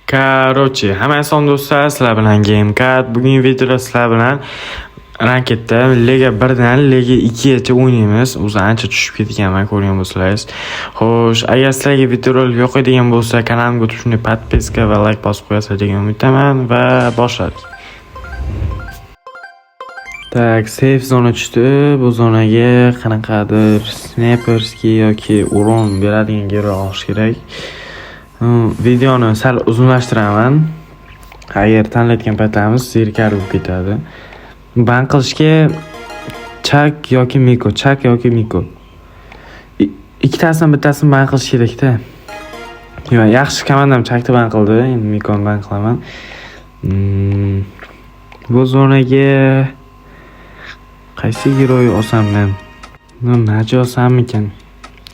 Короче, hamma salom do'stlar, sizlar bilan GameCat. Bugungi videoda sizlar bilan ranketda Lega 1 dan Lega 2 gacha o'ynaymiz. O'zi ancha tushib ketganman, ko'rgan bo'lsangiz. Xo'sh, agar sizlarga videorolik yoqadigan bo'lsa, kanalimga o'tib shunday podpiska va like bosib qo'yasizlar degan umiddaman va boshladik. Так, safe zona tushdi. Bu zonaga qanaqadir sniperskiy yoki uron beradigan gero olish kerak. Videoni sal uzunlashtiraman. Agar tanlayotgan paytlarimiz zerikarli bo'lib ketadi. Ban qilishga Chak yoki Miko, Chak yoki Miko. Ikkitasidan bittasini ban qilish kerak-da. Yo, yaxshi komandam Chakni ban qildi. Endi Mikoni ban qilaman. Bu zonaga qaysi geroy olsam men? Naji olsammikan?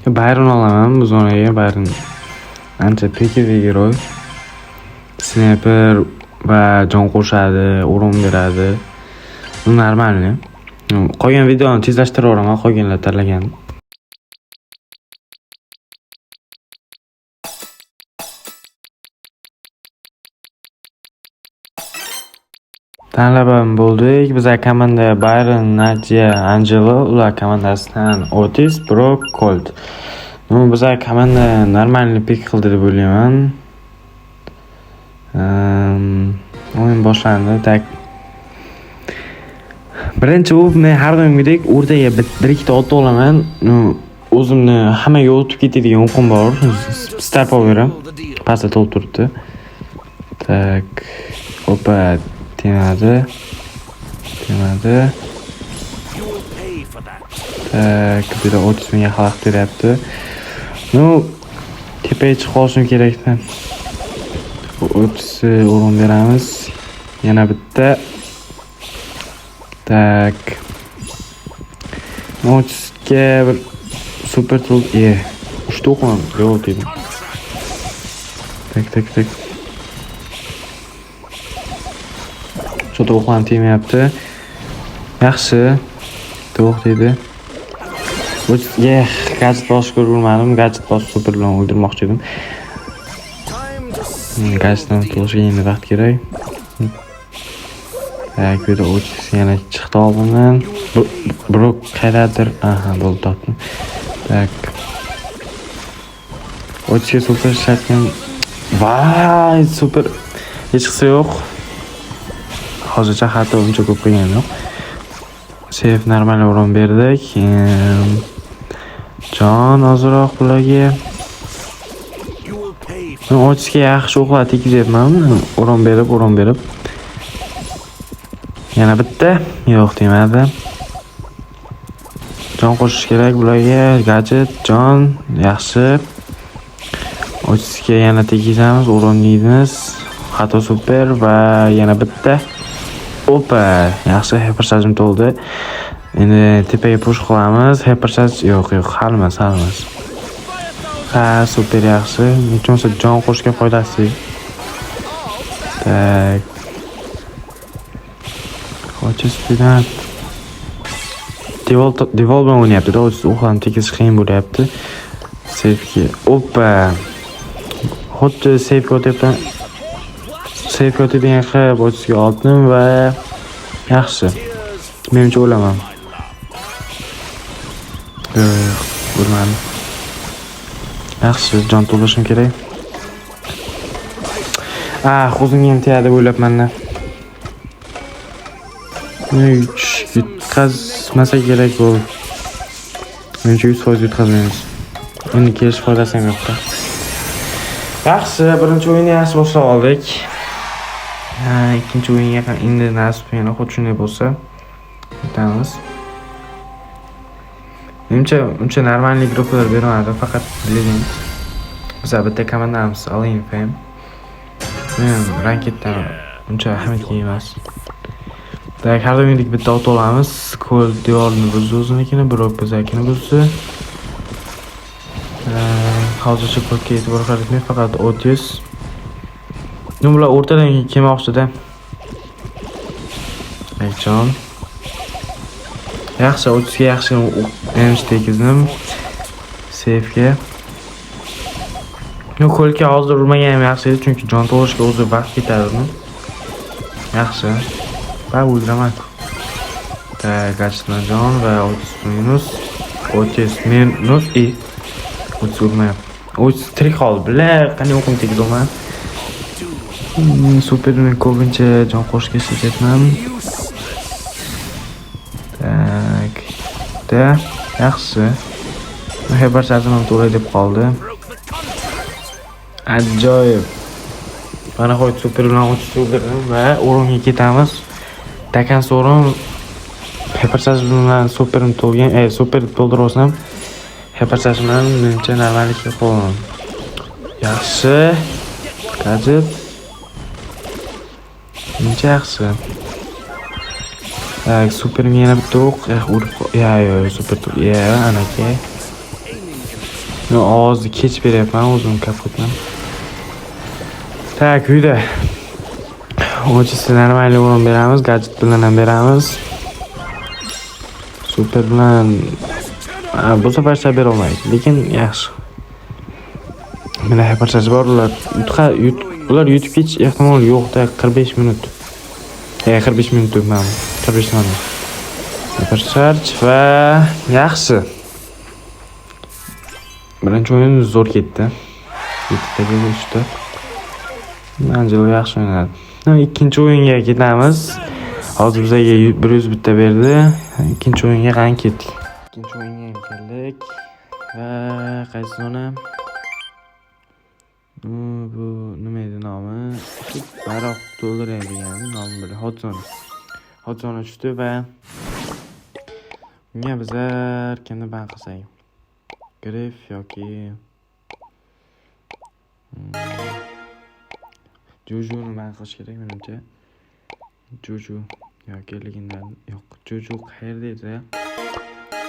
Bayron olaman bu zonaga, Bayron. Ancha pekili geroy. Sniper va jon qo'shadi, uron beradi. Bu нормально. Qolgan videoni tezlashtiraveraman, qolganlar tanlagan. Tanlab ham bo'ldik. Bizlar komanda Bayron, Nadia, Angelo, ular komandasidan Otis, Brock, Colt. Ну, bizlar komanda нормальный пик qildi deb o'ylayman. O'yin boshlandi. Так. Birinchi bo'lib men har doimgidek o'rtaga bir ikkita ot olaman. Ну, o'zimni hammaga o'tib ketadigan o'qim bor. Star powerim pastda to'lib turibdi. Так. Opa, temadi. Temadi. Так, bu yerda Otis menga xalaqit beryapti. Ну, tepaga chiqib olishim kerakda. Otisni o'rin beramiz. Yana bitta. Так. Otisga bir super tool, uchta o'qim, yo'q dedim. Так, так, так. Cho'ta o'q ham tegmayapti. Yaxshi. To'q dedi. Otisga gadget bosib ko'rmadim. Gadget bosib super bilan o'ldirmoqchi edim. Gadgetdan to'g'rishiga endi vaqt kerak. Так, bu yerda Otis yana chiqdi oldimdan. Brok qayerdadir? Aha, bo'ldi, topdim. Так. Otisga super ishlatgan. Vay, super. Hech qisi yo'q. Hozircha xato uncha ko'p qilganim yo'q. Save normal uron berdik. Jon ozroq bularga. Men Otisga yaxshi o'qlar tegizyapman. Uron berib, uron berib. Yana bitta. Yo'q, tegmadi. Jon qo'shish kerak bularga. Gadget, jon, yaxshi. Otisga yana tegizamiz, uron deymiz. Xato super va yana bitta. Opa, yaxshi, hypercharge'im to'ldi. Endi tepaga push qilamiz. Hypercharge yo'q, yo'q, hali emas, hali emas. Ha, super yaxshi. Hech bo'lmasa jon qo'shishga foydasi. Так. Otis bilan Devol bilan o'ynayapti-da. Otis o'qlarni tegizish qiyin bo'lyapti. Safe'ga. Opa. Xuddi safe'ga o'tyapman. Safe'ga o'tadigan qilib Otisga oldim va yaxshi. Menimcha o'laman. Yo'q, o'lmadim. Yaxshi, jon to'lashim kerak. Ah, o'zimga ham tegadi deb o'ylabman-da. 3 yutqazmasa kerak bu. Menimcha 100% yutqazmaymiz. Endi kelish foydasi ham yo'q-da. Yaxshi, birinchi o'yinni yaxshi boshlab oldik. Ha, ikkinchi o'yinga ham endi nasib yana xuddi shunday bo'lsa, yutamiz. Menimcha uncha normalniy gruppalar bermadi, faqat Legend. Biz bitta komandamiz, Alin Fam. Men ranketdan uncha ahamiyatga ega emas. Так, har doimgidek bitta ot olamiz. Ko'l devorni buzdi o'zinikini, Brok bizakini buzdi. Hozircha Ko'lga e'tibor qaratmay, faqat Otis. Ну, bular o'rtadan kelmoqchida. Ayjon. Yaxshi, Otisga yaxshi damage tegizdim. Safe'ga. Yo'q, Coltga hozir urmaganim yaxshi edi, chunki jon to'lishga o'zi vaqt ketadi uni. Yaxshi. Va o'ldiraman. Так, gadget bilan jon va 30 minus. 30 minus и 30 urmayapti. 30 tirik qoldi. Бля, qanday o'qim tegizolman. Superni ko'pincha jon qo'shishga ishlatyapman. Так. Da, yaxshi. Hypercharge'im ham to'lay deb qoldi. Ajoyib. Mana qo'y super bilan 30 o'ldirdim va o'ringa ketamiz. Takan o'rin Hypercharge bilan superim to'lgan, super to'ldirib olsam, Hypercharge bilan menimcha normallikka qo'yaman. Yaxshi. Gadget. Menimcha yaxshi. Так, superimga yana bitta o'q, urib, ya, yo, super, ya, anaka. Men ovozni kech beryapman o'zim kapotdan. Так, uyda. O'chisi normal o'rin beramiz, gadget bilan ham beramiz. Super bilan bu safar shab bera olmaydi, lekin yaxshi. Menda hypercharge bor, ular yutib ketish ehtimoli yo'q-da, 45 minut. 45 minut debman, 45 soniya. Hypercharge va yaxshi. Birinchi o'yin zo'r ketdi. 7taga 3ta. Angelo yaxshi o'ynadi. Ikkinchi o'yinga ketamiz. Hozir bizga 101 ta berdi. Ikkinchi o'yinga qani ketdik. Ikkinchi o'yinga ham keldik. Va qaysi zona? Bu nima edi nomi? Bayroq to'ldiradigan nomi bir hot zona. Hot zona tushdi va bunga bizlar kimni ban qilsak? Griff yoki Jujuni ban qilish kerak menimcha. Juju yoki legendar yo'q. Juju qayerda edi?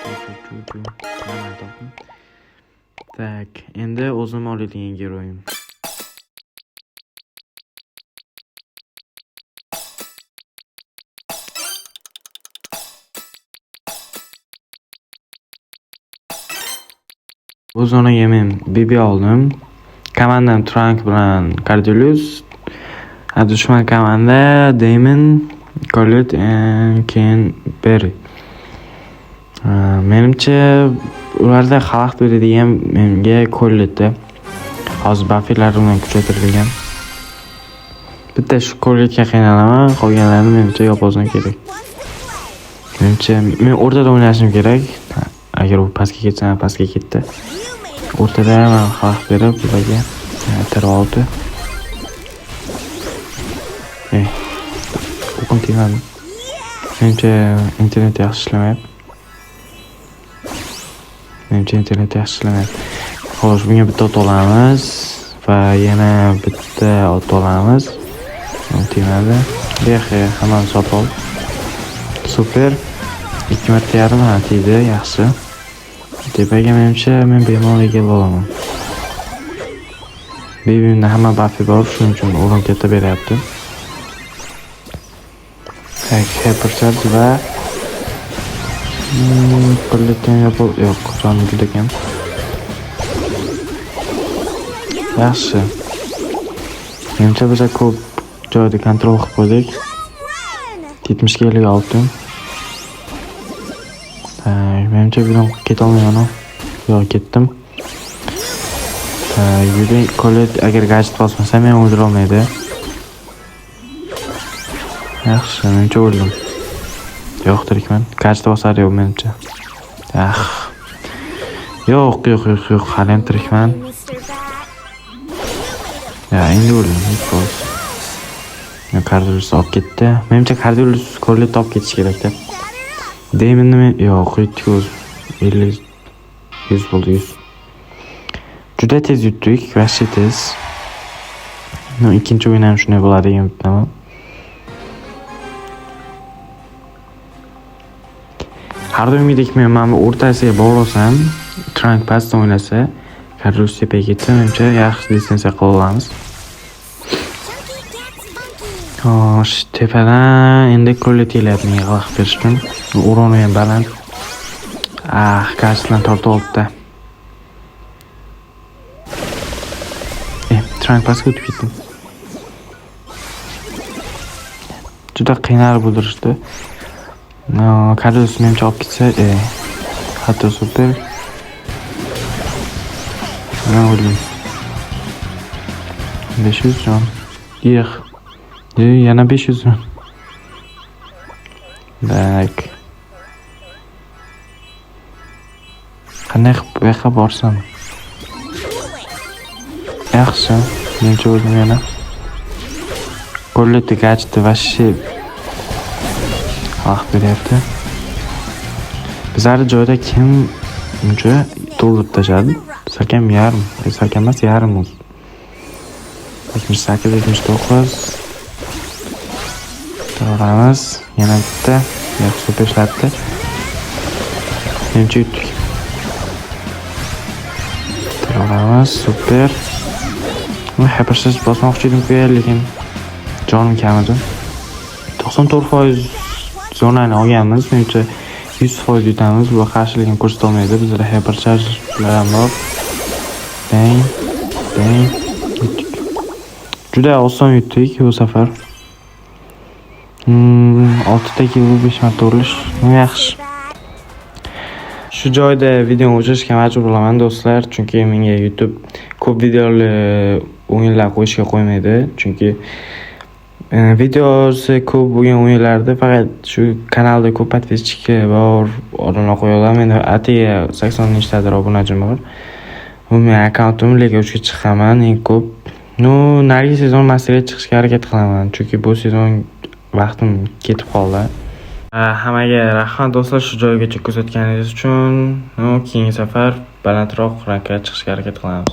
Juju. Mana topdim. Так, endi o'zim oladigan geroyim. Bu zonaga men Bibi oldim. Komandam Trunk bilan Cardelius. Dushman komanda Damon, Colette, keyin Berry. Menimcha ularda xalaqit beradigan menga Colette. Hozir buffetlar bilan kuchaytirilgan. Bitta shu Colette'ga qiynalaman, qolganlarini menimcha yopolsam kerak. Menimcha men o'rtada o'ynashim kerak. Agar u pastga ketsa, pastga ketdi. O'rtada men xalaqit berib ularga tirib oldi. O'qim tegmadi. Menimcha internet yaxshi ishlamayapti. Menimcha internet yaxshi ishlamayapti. Xo'sh, bunga bitta ot olamiz va yana bitta ot olamiz. Tegmadi. Yaxshi, hammani sotib ol. Super. 2 marta yarim ha tegdi, yaxshi. Tepaga menimcha men bemalol egallab olaman. Bibimda hamma buffi bor, shuning uchun o'rin katta beryapti. Tak, hypercharge va Colette ham yo'q, joni juda kam. Yaxshi. Menimcha biz ko'p joyda kontrol qilib qo'ydik. 70 ga 56. Tak, menimcha bugun keta olmayman. Yo'q, ketdim. Tak, yuring, Colette agar gadget bosmasa men o'ldira olmaydi. Yaxshi, menimcha o'ldim. Yo'q, tirikman. Gadget bosar yo'q menimcha. Ah. Yo'q, yo'q, yo'q, yo'q, hali ham tirikman. Ya, endi o'ldim, 100%. Cardelius olib ketdi. Menimcha Cardelius Colette olib ketish kerak-da. Demonni men yo'q, yutdik o'zi. 50 100 bo'ldi, 100. Juda tez yutdik, vahshiy tez. Ikkinchi o'yin ham shunday bo'ladi degan umiddaman. Har doimgidek men mana bu o'rtasiga borolsam, Trunk pastda o'ynasa, Cardelius tepaga ketsa, menimcha yaxshi distansiya qila olamiz. Xo'sh, tepadan endi Colette kelyapti menga xalaqit berish uchun. Uroni ham baland. Ah, gadgetdan tortib oldi-da. Rank pastga o'tib ketdim. Juda qiynalib o'ldirishdi. Karlos menimcha olib ketsa, hatto super. Men o'ldim. 500 jon. Yig'ib. Yana 500 jon. Так. Qanday qilib bu yoqqa borsam? Yaxshi, menimcha o'ldim yana. Golletni gadjeti вообще vaqt beryapti. Bizlarni joyda kim uncha to'ldirib tashladi? Salkam yarim, salkam emas, yarim o'zi. 78, 79. Turaveramiz. Yana bitta. Yaxshi, super ishlatdi. Menimcha yutdik. Turaveramiz, super. Hypercharge bosmoqchi edim-ku, lekin jonim kam edi. 94% zonani olganmiz. Menimcha 100% yutamiz. Bu qarshiligini ko'rsata olmaydi. Bizda hyperchargelar ham bor. Bang, bang, yutdik. Juda oson yutdik bu safar. 6 ta kill, 5 marta urilish. Yaxshi. Shu joyda videoni o'chirishga majbur bo'laman, do'stlar, chunki menga YouTube ko'p videoli o'yinlar qo'yishga qo'ymaydi. Chunki videosi ko'p bo'lgan o'yinlarda faqat shu kanalda ko'p подписчики bor odamlar qo'ya oladi. Menda atigi 80 nechtadir obunachim bor. Bu mening akkauntim, lekin uchga chiqaman eng ko'p. Ну, narigi sezon masterga chiqishga harakat qilaman, chunki bu sezon vaqtim ketib qoldi. Hammaga rahmat, do'stlar, shu joygacha kuzatganingiz uchun. Ну, keyingi safar balandroq rankka chiqishga harakat qilamiz.